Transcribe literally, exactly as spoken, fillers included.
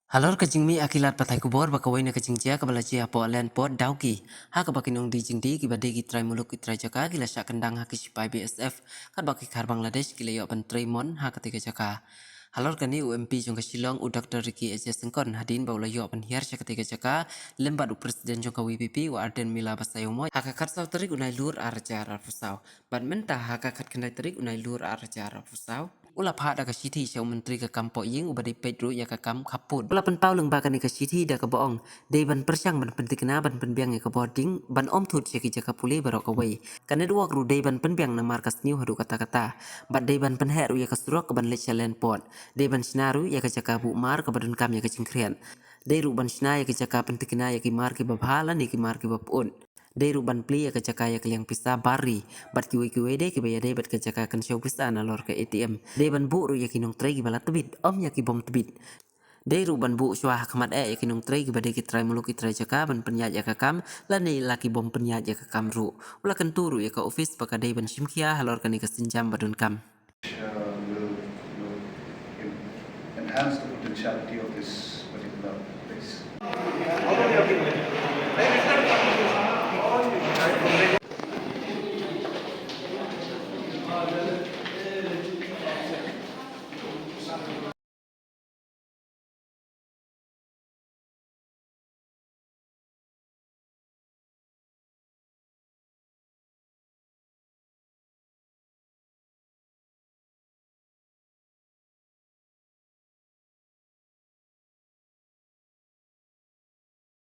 Halor ka jingmih ha ki lad pathai khubor ba kawei na ka jingjia kaba la jia hapoh Landport Dawki, ha kaba ki nongdie jingdie kiba dei ki trai muluk ki trai jaka ki la shah kyndang ha ki shipai B S F katba ki khar Bangladesh ki la ïoh ban trei mon ha katei ka jaka. Halor kane u M P jong ka Shillong u Doctor Ricky A J Syngkon hadien ba u la ïoh ban hiar sha katei ka jaka lem bad u President jong ka V P P u Ardent Miller Basaiawmoit ha ka khatsaw tarik u Nailur arhajar arphew saw. Bad mynta ha ka khatkhyndai tarik u Nailur arhajar arphew saw, u la phah da ka shithi sha u Myntri ka kam pohïing uba dei peit ruh ïa ka kam khappud. U la pynpaw lyngba kane ka shithi da kaba ong, dei ban pyrshang ban pynthikna ban pynbiang ïa ka bording ban ym thut sha ki jaka pule baroh kawei. Ka network ruh dei ban pynbiang namar ka sniew haduh katta katta. Bad dei ban pynheh ruh ïa ka surok kaban leit sha Landport. Dei ban shna ruh ïa ka jaka buh mar kaba donkam ïa ka jingkhriat. Dei ruh ban shna ïa ka jaka pynthikna ïa ki mar kiba bha lane ki mar kiba pyut. Dei ruh ban plie ïa ka jaka ïa ka liang pisa bar ri bad kiwei kiwei de kiba ïadei bad ka jaka kynshew pisa nalor ka A T M. Dei ban buh ruh ïa ki nongtrei kiba la tbit, ym ïa ki bym tbit. Dei ruh ban buh shuwa ha khmat eh ïa ki nongtrei kiba dei ki trai muluk ki trai jaka ban pynïaid ïa ka kam lane la ki bym pynïaid ïa ka kam ruh. U la kyntu ruh ïa ka ophis ba ka dei ban shim khia halor kane ka sienjam ba donkam. Uh, will, will en-, enhance the potentiality of this particular place.